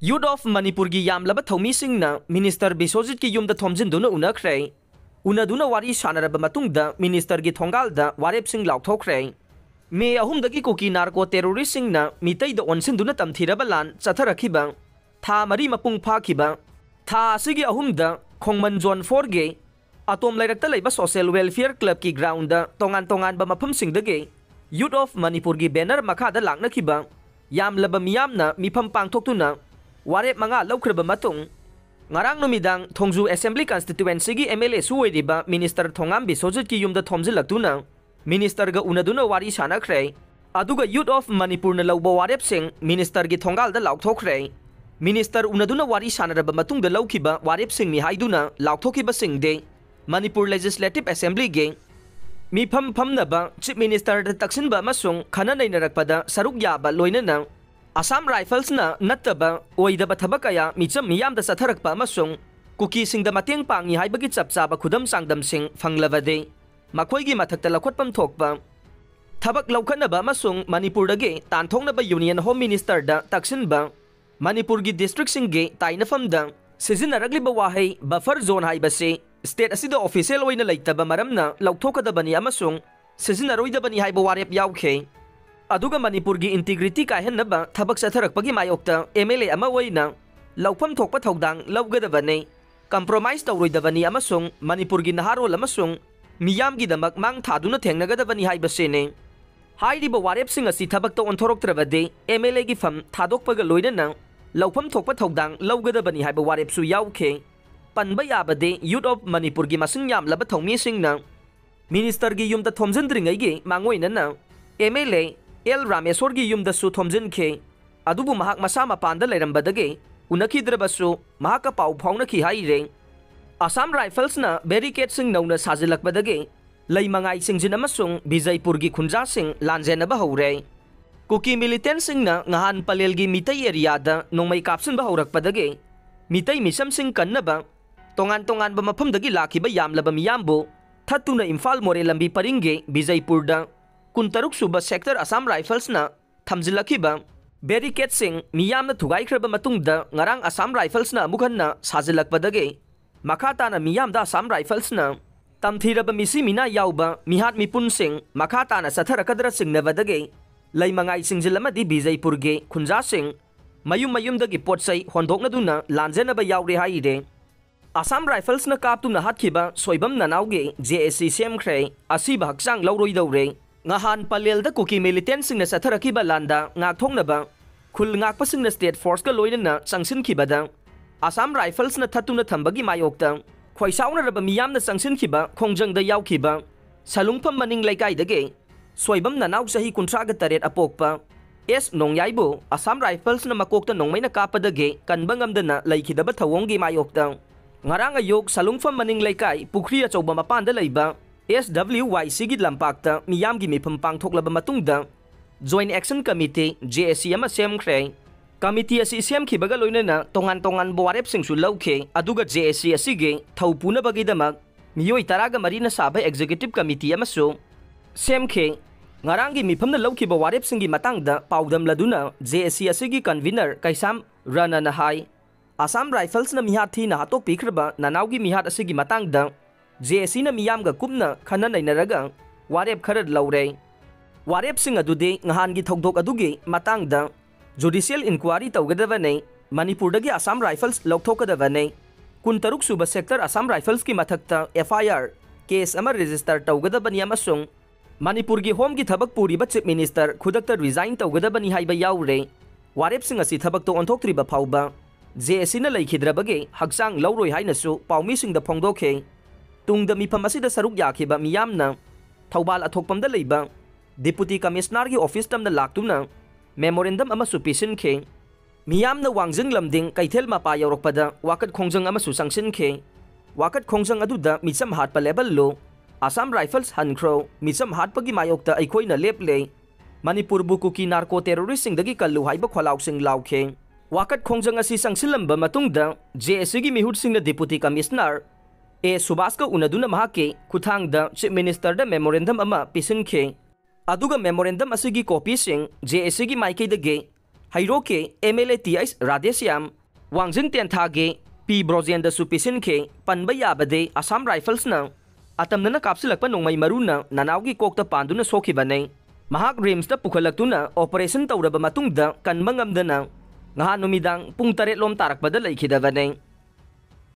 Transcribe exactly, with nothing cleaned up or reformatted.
Youth of ꯃꯅꯤꯄꯨꯔꯒꯤ ꯌꯥꯝꯂꯕ ꯊꯧꯃꯤꯁꯤꯡꯅ minister ꯕꯤꯁ꯭ꯋꯖꯤꯠꯀꯤ ꯌꯨꯝꯗ ꯊꯣꯝꯖꯤꯟꯗꯨꯅ ꯎꯅꯈ꯭ꯔꯦ꯫ ꯎꯅꯗꯨꯅ ꯋꯥꯔꯤ ꯁꯥꯟꯅꯔꯕ ꯃꯇꯨꯡꯗ ꯃꯤꯅꯤꯁꯇꯔꯒꯤ ꯊꯣꯡꯒꯥꯜꯗ ꯋꯥꯔꯦꯞꯁꯤꯡ ꯂꯥꯎꯊꯣꯛꯈ꯭ꯔꯦ꯫ ꯃꯦ ꯑꯍꯨꯝꯗꯒꯤ ꯀꯨꯀꯤ ꯅꯥꯔꯀꯣ ꯇꯦꯔꯣꯔꯤꯁꯁꯤꯡꯅ ꯃꯤꯇꯩꯗ ꯑꯣꯟꯁꯤꯟꯗꯨꯅ ꯇꯝꯊꯤꯔꯕ ꯂꯥꯟ ꯆꯠꯊꯔꯛꯈꯤꯕ ꯊꯥ ꯃꯔꯤ ꯃꯄꯨꯡ ꯐꯥꯈꯤꯕ ꯊꯥ ꯑꯁꯤꯒꯤ ꯑꯍꯨꯝꯗ ꯈꯣꯡꯃꯟ ꯖꯣꯟ ꯐꯣꯔꯒꯤ ꯑꯇꯣꯝ ꯂꯩꯔꯛꯇ ꯂꯩꯕ ꯁꯣꯁꯤꯌꯦꯜ ꯋꯦꯜꯐꯤꯌꯔ ꯀ꯭ꯂꯕꯀꯤ ꯒ꯭ꯔꯥꯎꯟꯗ ꯇꯣꯉꯥꯟ ꯇꯣꯉꯥꯟꯕ ꯃꯐꯝꯁꯤꯡꯗꯒꯤ ꯌꯨꯠ ꯑꯣꯐ ꯃꯅꯤꯄꯨꯔꯒꯤ ꯕꯦꯅꯔ ꯃꯈꯥꯗ ꯂꯥꯛꯅꯈꯤꯕ ꯌꯥꯝꯂꯕ ꯃꯤꯌꯥꯝꯅ ꯃꯤꯐꯝ ꯄꯥꯡꯊꯣꯛꯇꯨꯅ ꯋꯥꯔꯦꯞ ꯃꯉꯥ ꯂꯧꯈ꯭ꯔꯕ ꯃꯇꯨꯡ, ꯉꯔꯥꯡ ꯅꯨꯃꯤꯗꯥꯡ ꯊꯣꯡꯖꯨ ꯑꯦꯁꯦꯝꯕ꯭ꯂꯤ ꯀꯟꯁꯇꯤꯇ꯭ꯋꯦꯟꯁꯤꯒꯤ ꯑꯦꯝ ꯑꯦꯜ ꯑꯦꯁꯨ ꯑꯣꯏꯔꯤꯕ ꯃꯤꯅꯤꯁꯇꯔ ꯊꯣꯉꯥꯝ ꯕꯤꯁ꯭ꯋꯖꯤꯠꯀꯤ ꯌꯨꯝꯗ ꯊꯣꯝꯖꯤꯜꯂꯛꯇꯨꯅ ꯃꯤꯅꯤꯁꯇꯔꯒ ꯎꯅꯗꯨꯅ ꯋꯥꯔꯤ ꯁꯥꯟꯅꯈ꯭ꯔꯦ꯫ ꯑꯗꯨꯒ ꯌꯨꯠ ꯑꯣꯐ ꯃꯅꯤꯄꯨꯔꯅ ꯂꯧꯕ ꯋꯥꯔꯦꯞꯁꯤꯡ ꯃꯤꯅꯤꯁꯇꯔꯒꯤ ꯊꯣꯡꯒꯥꯜꯗ ꯂꯥꯎꯊꯣꯛꯈ꯭ꯔꯦ꯫ ꯃꯤꯅꯤꯁꯇꯔ ꯎꯅꯗꯨꯅ ꯋꯥꯔꯤ ꯁꯥꯟꯅꯔꯕ ꯃꯇꯨꯡꯗ ꯂꯧꯈꯤꯕ ꯋꯥꯔꯦꯞꯁꯤꯡꯅꯤ ꯍꯥꯏꯗꯨꯅ ꯂꯥꯎꯊꯣꯛꯈꯤꯕꯁꯤꯡꯗꯤ ꯃꯅꯤꯄꯨꯔ ꯂꯦꯖꯤꯁꯂꯦꯇꯤꯚ ꯑꯦꯁꯦꯝꯕ꯭ꯂꯤꯒꯤ ꯃꯤꯐꯝ ꯐꯝꯅꯕ ꯆꯤꯐ ꯃꯤꯅꯤꯁꯇꯔꯗ ꯇꯛꯁꯤꯟꯕ ꯑꯃꯁꯨꯡ ꯈꯟꯅ ꯅꯩꯅꯔꯛꯄꯗ ꯁꯔꯨꯛ ꯌꯥꯕ, ꯂꯣꯏꯅꯅ ꯑꯁꯥꯝ ꯔꯥꯏꯐꯜꯁꯅ ꯅꯠꯇꯕ ꯑꯣꯏꯗꯕ ꯊꯕꯛ ꯀꯌꯥ ꯃꯤꯆꯝ ꯃꯤꯌꯥꯝꯗ ꯆꯠꯊꯔꯛꯄ ꯑꯃꯁꯨꯡ ꯀꯨꯀꯤꯁꯤꯡꯗ ꯃꯇꯦꯡ ꯄꯥꯡꯉꯤ ꯍꯥꯏꯕꯒꯤ ꯆꯞ ꯆꯥꯕ ꯈꯨꯗꯝ ꯆꯥꯡꯗꯝꯁꯤꯡ ꯐꯪꯂꯕꯗꯤ ꯃꯈꯣꯏꯒꯤ ꯃꯊꯛꯇ ꯂꯧꯈꯠꯐꯝ ꯊꯣꯛꯄ ꯊꯕꯛ ꯂꯧꯈꯠꯅꯕ ꯑꯃꯁꯨꯡ ꯃꯅꯤꯄꯨꯔꯗꯒꯤ ꯇꯥꯟꯊꯣꯛꯅꯕ ꯌꯨꯅꯤꯌꯟ ꯍꯣꯝ ꯃꯤꯅꯤꯁꯇꯔꯗ ꯇꯛꯁꯤꯟꯕ꯫ ꯃꯅꯤꯄꯨꯔꯒꯤ ꯗꯤꯁꯇ꯭ꯔꯤꯛꯁꯤꯡꯒꯤ ꯇꯥꯏꯅꯐꯝꯗ ꯁꯤꯖꯤꯟꯅꯔꯛꯂꯤꯕ ꯋꯥꯍꯩ ꯕꯐꯔ ꯖꯣꯟ ꯍꯥꯏꯕꯁꯤ ꯁ꯭ꯇꯦꯠ ꯑꯁꯤꯗ ꯑꯣꯐꯤꯁꯤꯌꯦꯜ ꯑꯣꯏꯅ ꯂꯩꯇꯕ ꯃꯔꯝꯅ ꯂꯧꯊꯣꯛꯀꯗꯕꯅꯤ ꯑꯃꯁꯨꯡ ꯁꯤꯖꯤꯟꯅꯔꯣꯏꯗꯕꯅꯤ ꯍꯥꯏꯕ ꯋꯥꯔꯦꯞ ꯌꯥꯎꯈꯤ꯫ ꯑꯗꯨꯒ ꯃꯅꯤꯄꯨꯔꯒꯤ ꯏꯟꯇꯤꯒ꯭ꯔꯤꯇꯤ ꯀꯥꯏꯍꯟꯅꯕ ꯊꯕꯛ ꯆꯠꯊꯔꯛꯄꯒꯤ ꯃꯥꯌꯣꯛꯇ ꯑꯦꯝ ꯑꯦꯜ ꯑꯦ ꯑꯃ ꯑꯣꯏꯅ ꯂꯧꯐꯝ ꯊꯣꯛꯄ ꯊꯧꯗꯥꯡ ꯂꯧꯒꯗꯕꯅꯤ, ꯀꯝꯄ꯭ꯔꯣꯃꯥꯏꯖ ꯇꯧꯔꯣꯏꯗꯕꯅꯤ ꯑꯃꯁꯨꯡ ꯃꯅꯤꯄꯨꯔꯒꯤ ꯅꯍꯥꯔꯣꯜ ꯑꯃꯁꯨꯡ ꯃꯤꯌꯥꯝꯒꯤꯗꯃꯛ ꯃꯥꯡ ꯊꯥꯗꯨꯅ ꯊꯦꯡꯅꯒꯗꯕꯅꯤ ꯍꯥꯏꯕꯁꯤꯅꯤ꯫ ꯍꯥꯏꯔꯤꯕ ꯋꯥꯔꯦꯞꯁꯤꯡ ꯑꯁꯤ ꯊꯕꯛꯇ ꯑꯣꯟꯊꯣꯔꯛꯇ꯭ꯔꯕꯗꯤ ꯑꯦꯝ ꯑꯦꯜ ꯑꯦꯒꯤ ꯐꯝ ꯊꯥꯗꯣꯛꯄꯒ ꯂꯣꯏꯅꯅ ꯂꯧꯐꯝ ꯊꯣꯛꯄ ꯊꯧꯗꯥꯡ ꯂꯧꯒꯗꯕꯅꯤ ꯍꯥꯏꯕ ꯋꯥꯔꯦꯞꯁꯨ ꯌꯥꯎꯈꯤ꯫ ꯄꯟꯕ ꯌꯥꯕꯗꯤ ꯌꯨꯠ ꯑꯣꯐ ꯃꯅꯤꯄꯨꯔꯒꯤ ꯃꯁꯤꯡ ꯌꯥꯝꯂꯕ ꯊꯧꯃꯤꯁꯤꯡꯅ ꯃꯤꯅꯤꯁꯇꯔꯒꯤ ꯌꯨꯝꯗ ꯊꯣꯝꯖꯤꯟꯗ꯭ꯔꯤꯉꯩꯒꯤ ꯃꯥꯡꯑꯣꯏꯅꯅ ꯑꯦꯝ ꯑꯦꯜ ꯑꯦ ꯑꯦꯜ ꯔꯥꯃꯦꯁꯣꯔꯒꯤ ꯌꯨꯝꯗꯁꯨ ꯊꯣꯝꯖꯤꯟꯈꯤ꯫ ꯑꯗꯨꯕꯨ ꯃꯍꯥꯛ ꯃꯁꯥ ꯃꯄꯥꯟꯗ ꯂꯩꯔꯝꯕꯗꯒꯤ ꯎꯅꯈꯤꯗ꯭ꯔꯕꯁꯨ ꯃꯍꯥꯛꯀ ꯄꯥꯎ ꯐꯥꯎꯅꯈꯤ ꯍꯥꯏꯔꯦ꯫ ꯑꯁꯥꯝ ꯔꯥꯏꯐꯜꯁꯅ ꯕꯦꯔꯤꯀꯦꯗꯁꯤꯡ ꯅꯧꯅ ꯁꯥꯖꯤꯜꯂꯛꯄꯗꯒꯤ ꯂꯩꯃꯉꯥꯏ ꯆꯤꯡꯖꯤꯟ ꯑꯃꯁꯨꯡ ꯕꯤꯖꯩꯄꯨꯔꯒꯤ ꯈꯨꯟꯖꯥꯁꯤꯡ ꯂꯥꯟꯖꯦꯟꯅꯕ ꯍꯧꯔꯦ꯫ ꯀꯨꯀꯤ ꯃꯤꯂꯤꯇꯦꯟꯁꯤꯡꯅ ꯉꯍꯥꯟ ꯄꯂꯦꯜꯒꯤ ꯃꯤꯇꯩ ꯑꯦꯔꯤꯌꯥꯗ ꯅꯣꯡꯃꯩ ꯀꯥꯞꯁꯤꯟꯕ ꯍꯧꯔꯛꯄꯗꯒꯤ ꯃꯤꯇꯩ ꯃꯤꯆꯝꯁꯤꯡ ꯀꯟꯅꯕ ꯇꯣꯉꯥꯟ ꯇꯣꯉꯥꯟꯕ ꯃꯐꯝꯗꯒꯤ ꯂꯥꯛꯈꯤꯕ ꯌꯥꯝꯂꯕ ꯃꯤꯌꯥꯝꯕꯨ ꯊꯠꯇꯨꯅ ꯏꯝꯐꯥꯜ ꯃꯣꯔꯦ ꯂꯝꯕꯤ ꯄꯔꯤꯡꯒꯤ ꯕꯤꯖꯩꯄꯨꯔꯗ ꯀꯨꯟꯇꯔꯨꯛ ꯁꯨꯕ ꯁꯦꯛꯇꯔ ꯑꯁꯥꯝ ꯔꯥꯏꯐꯜꯁꯅ ꯊꯝꯖꯤꯜꯂꯛꯈꯤꯕ Barricadeꯁꯤꯡ ꯃꯤꯌꯥꯝꯅ ꯊꯨꯒꯥꯏꯈ꯭ꯔꯕ ꯃꯇꯨꯡꯗ ꯉꯔꯥꯡ Assam Riflesꯅ ꯑꯃꯨꯛ ꯍꯟꯅ ꯁꯥꯖꯤꯜꯂꯛꯄꯗꯒꯤ ꯃꯈꯥ ꯇꯥꯅ ꯃꯤꯌꯥꯝꯗ Assam Riflesꯅ ꯇꯝꯊꯤꯔꯕ ꯃꯤꯁꯤ ꯃꯤꯅꯥ ꯌꯥꯎꯕ ꯃꯤꯍꯥꯠ ꯃꯤꯄꯨꯟꯁꯤꯡ ꯃꯈꯥ ꯇꯥꯅ ꯆꯠꯊꯔꯛꯀꯗ꯭ꯔꯥ ꯆꯤꯡꯅꯕꯗꯒꯤ ꯂꯩꯃꯉꯥꯏ ꯆꯤꯡꯖꯤꯜ ꯑꯃꯗꯤ ꯕꯤꯖꯩꯄꯨꯔꯒꯤ ꯈꯨꯟꯖꯥꯁꯤꯡ ꯃꯌꯨꯝ ꯃꯌꯨꯝꯗꯒꯤ ꯄꯣꯠ ꯆꯩ ꯍꯣꯟꯗꯣꯛꯅꯗꯨꯅ ꯂꯥꯟꯖꯅꯕ ꯌꯥꯎꯔꯦ ꯍꯥꯏꯔꯦ꯫ Assam Riflesꯅ ꯀꯥꯞꯇꯨꯅ ꯍꯥꯠꯈꯤꯕ Soibam ꯅꯅꯥꯎꯒꯤ J A C ꯁꯦꯝꯈ꯭ꯔꯦ꯫ ꯑꯁꯤꯕ ꯍꯛꯆꯥꯡ ꯂꯧꯔꯣꯏꯗꯧꯔꯦ꯫ ꯉꯍꯥꯟ ꯄꯂꯦꯜꯗ ꯀꯨꯀꯤ militantꯁꯤꯡꯅ ꯆꯠꯊꯔꯛꯈꯤꯕ ꯂꯥꯟꯗ ꯉꯥꯛꯊꯣꯛꯅꯕ ꯈꯨꯜ ꯉꯥꯛꯄꯁꯤꯡꯅ state forceꯀ ꯂꯣꯏꯅꯅ ꯆꯪꯁꯤꯟꯈꯤꯕꯗ Assam Riflesꯅ ꯊꯠꯇꯨꯅ ꯊꯝꯕꯒꯤ ꯃꯥꯌꯣꯛꯇ ꯈꯣꯏꯁꯥꯎꯅꯔꯕ ꯃꯤꯌꯥꯝꯅ ꯆꯪꯁꯤꯟꯈꯤꯕ ꯈꯣꯡꯖꯪꯗ ꯌꯥꯎꯈꯤꯕ ꯁꯂꯨꯡꯐꯝ ꯃꯅꯤꯡ ꯂꯩꯀꯥꯏꯗꯒꯤ ꯁꯣꯏꯕꯝ ꯅꯅꯥꯎ ꯆꯍꯤ ꯀꯨꯟꯊ꯭ꯔꯥꯒ ꯇꯔꯦꯠ ꯑꯄꯣꯛꯄ S ꯅꯣꯡꯌꯥꯏꯕꯨ Assam Riflesꯅ ꯃꯀꯣꯛꯇ ꯅꯣꯡꯃꯩꯅ ꯀꯥꯞꯄꯗꯒꯤ ꯀꯟꯕ ꯉꯝꯗꯅ ꯂꯩꯈꯤꯗꯕ ꯊꯧꯑꯣꯡꯒꯤ ꯃꯥꯌꯣꯛꯇ ꯉꯔꯥꯡ ꯑꯌꯨꯛ ꯁꯂꯨꯡꯐꯝ ꯃꯅꯤꯡ ꯂꯩꯀꯥꯏ ꯄꯨꯈ꯭ꯔꯤ ꯑꯆꯧꯕ ꯃꯄꯥꯟꯗ ꯂꯩꯕ S W Y Cꯒꯤ ꯂꯝꯄꯥꯛꯇ ꯃꯤꯌꯥꯝꯒꯤ ꯃꯤꯐꯝ ꯄꯥꯡꯊꯣꯛꯂꯕ ꯃꯇꯨꯡꯗ Joint Action Committee, J A C, ꯑꯃ ꯁꯦꯝꯈ꯭ꯔꯦ꯫ Committee ꯑꯁꯤ ꯁꯦꯝꯈꯤꯕꯒ ꯂꯣꯏꯅꯅ ꯇꯣꯉꯥꯟ ꯇꯣꯉꯥꯟꯕ ꯋꯥꯔꯦꯞꯁꯤꯡꯁꯨ ꯂꯧꯈꯤ, ꯑꯗꯨꯒ J A C ꯑꯁꯤꯒꯤ ꯊꯧ ꯄꯨꯅꯕꯒꯤꯗꯃꯛ ꯃꯤꯑꯣꯏ ꯇꯔꯥꯒ ꯃꯔꯤꯅ ꯁꯥꯕ Executive Committee ꯑꯃꯁꯨ ꯁꯦꯝꯈꯤ꯫ ꯉꯔꯥꯡꯒꯤ ꯃꯤꯐꯝꯅ ꯂꯧꯈꯤꯕ ꯋꯥꯔꯦꯞꯁꯤꯡꯒꯤ ꯃꯇꯥꯡꯗ ꯄꯥꯎꯗꯝꯂꯗꯨꯅ J A C ꯑꯁꯤꯒꯤ convener ꯀꯩꯁꯥꯝ ꯔꯅꯅ ꯍꯥꯏ, Assam Riflesꯅ ꯃꯤꯍꯥꯠ ꯊꯤꯅ ꯍꯥꯠꯇꯣꯛꯄꯤꯈ꯭ꯔꯕ ꯅꯅꯥꯎꯒꯤ ꯃꯤꯍꯥꯠ ꯑꯁꯤꯒꯤ ꯃꯇꯥꯡꯗ J A Cꯅ ꯃꯤꯌꯥꯝꯒ ꯀꯨꯞꯅ ꯈꯟꯅ ꯅꯩꯅꯔꯒ ꯋꯥꯔꯦꯞ ꯈꯔ ꯂꯧꯔꯦ꯫ ꯋꯥꯔꯦꯞꯁꯤꯡ ꯑꯗꯨꯗꯤ ꯉꯍꯥꯟꯒꯤ ꯊꯧꯗꯣꯛ ꯑꯗꯨꯒꯤ ꯃꯇꯥꯡꯗ judicial inquiry ꯇꯧꯒꯗꯕꯅꯤ, ꯃꯅꯤꯄꯨꯔꯗꯒꯤ Assam Rifles ꯂꯧꯊꯣꯛꯀꯗꯕꯅꯤ, ꯀꯨꯟꯇꯔꯨꯛ ꯁꯨꯕ sector Assam Riflesꯀꯤ ꯃꯊꯛꯇ F I R case ꯑꯃ register ꯇꯧꯒꯗꯕꯅꯤ ꯑꯃꯁꯨꯡ ꯃꯅꯤꯄꯨꯔꯒꯤ Homeꯒꯤ ꯊꯕꯛ ꯄꯨꯔꯤꯕ Chief Minister ꯈꯨꯗꯛꯇ resign ꯇꯧꯒꯗꯕꯅꯤ ꯍꯥꯏꯕ ꯌꯥꯎꯔꯦ꯫ ꯋꯥꯔꯦꯞꯁꯤꯡ ꯑꯁꯤ ꯊꯕꯛꯇ ꯑꯣꯟꯊꯣꯛꯇ꯭ꯔꯤꯕ ꯐꯥꯎꯕ J A Cꯅ ꯂꯩꯈꯤꯗ꯭ꯔꯕꯒꯤ ꯍꯛꯆꯥꯡ ꯂꯧꯔꯣꯏ ꯍꯥꯏꯅꯁꯨ ꯄꯥꯎꯃꯤꯁꯤꯡꯗ ꯐꯣꯡꯗꯣꯛꯈꯤ꯫ ꯇꯨꯡꯗ ꯃꯤꯐꯝ ꯑꯁꯤꯗ ꯁꯔꯨꯛ ꯌꯥꯈꯤꯕ ꯃꯤꯌꯥꯝꯅ ꯊꯧꯕꯥꯜ ꯑꯊꯣꯛꯄꯝꯗ ꯂꯩꯕ Deputy Commissionerꯒꯤ office ꯇꯝꯅ ꯂꯥꯛꯇꯨꯅ memorandum ꯑꯃꯁꯨ ꯄꯤꯁꯤꯟꯈꯤ꯫ ꯃꯤꯌꯥꯝꯅ ꯋꯥꯡꯖꯤꯡ ꯂꯝꯗꯤꯡ ꯀꯩꯊꯦꯜ ꯃꯄꯥ ꯌꯧꯔꯛꯄꯗ ꯋꯥꯀꯠ ꯈꯣꯡꯖꯪ ꯑꯃꯁꯨ ꯆꯪꯁꯤꯟꯈꯤ꯫ ꯋꯥꯀꯠ ꯈꯣꯡꯖꯪ ꯑꯗꯨꯗ ꯃꯤꯆꯝ ꯍꯥꯠꯄ ꯂꯦꯞꯍꯜꯂꯨ, Assam Rifles ꯍꯟꯈ꯭ꯔꯣ, ꯃꯤꯆꯝ ꯍꯥꯠꯄꯒꯤ ꯃꯥꯌꯣꯛꯇ ꯑꯩꯈꯣꯏꯅ ꯂꯦꯞꯂꯦ, ꯃꯅꯤꯄꯨꯔꯕꯨ ꯀꯨꯀꯤ narco terroristꯁꯤꯡꯗꯒꯤ ꯀꯜꯂꯨ ꯍꯥꯏꯕ ꯈꯣꯜꯂꯥꯎꯁꯤꯡ ꯂꯥꯎꯈꯤ꯫ ꯋꯥꯀꯠ ꯈꯣꯡꯖꯪ ꯑꯁꯤ ꯆꯪꯁꯤꯜꯂꯝꯕ ꯃꯇꯨꯡꯗ J A Cꯒꯤ ꯃꯤꯍꯨꯠꯁꯤꯡꯅ Deputy Commissioner A ꯁꯨꯕꯥꯁꯀ ꯎꯅꯗꯨꯅ ꯃꯍꯥꯛꯀꯤ ꯈꯨꯠꯊꯥꯡꯗ Chief Ministerꯗ memorandum ꯑꯃ ꯄꯤꯁꯤꯟꯈꯤ꯫ ꯑꯗꯨꯒ memorandum ꯑꯁꯤꯒꯤ copyꯁꯤꯡ J A Cꯒꯤ ꯃꯥꯏꯀꯩꯗꯒꯤ ꯍꯩꯔꯣꯛꯀꯤ M L A T H Radheshyam, Wangjing ꯇꯦꯟꯊꯥꯒꯤ ꯄꯤ ꯕ꯭ꯔꯣꯖꯦꯟꯗꯁꯨ ꯄꯤꯁꯤꯟꯈꯤ꯫ ꯄꯟꯕ ꯌꯥꯕꯗꯤ, ꯑꯁꯥꯝ ꯔꯥꯏꯐꯜꯁꯅ ꯑꯇꯝꯅꯅ ꯀꯥꯞꯁꯤꯜꯂꯛꯄ ꯅꯣꯡꯃꯩ ꯃꯔꯨꯅ ꯅꯅꯥꯎꯒꯤ ꯀꯣꯛꯇ ꯄꯥꯟꯗꯨꯅ ꯁꯣꯛꯈꯤꯕꯅꯤ꯫ ꯃꯍꯥꯛ ꯔꯤꯝꯁꯇ ꯄꯨꯈꯠꯂꯛꯇꯨꯅ ꯑꯣꯄꯔꯦꯁꯟ ꯇꯧꯔꯕ ꯃꯇꯨꯡꯗ ꯀꯟꯕ ꯉꯝꯗꯅ ꯉꯍꯥꯟ ꯅꯨꯃꯤꯗꯥꯡ ꯄꯨꯡ ꯇꯔꯦꯠ ꯂꯣꯝ ꯇꯥꯔꯛꯄꯗ ꯂꯩꯈꯤꯗꯕꯅꯤ꯫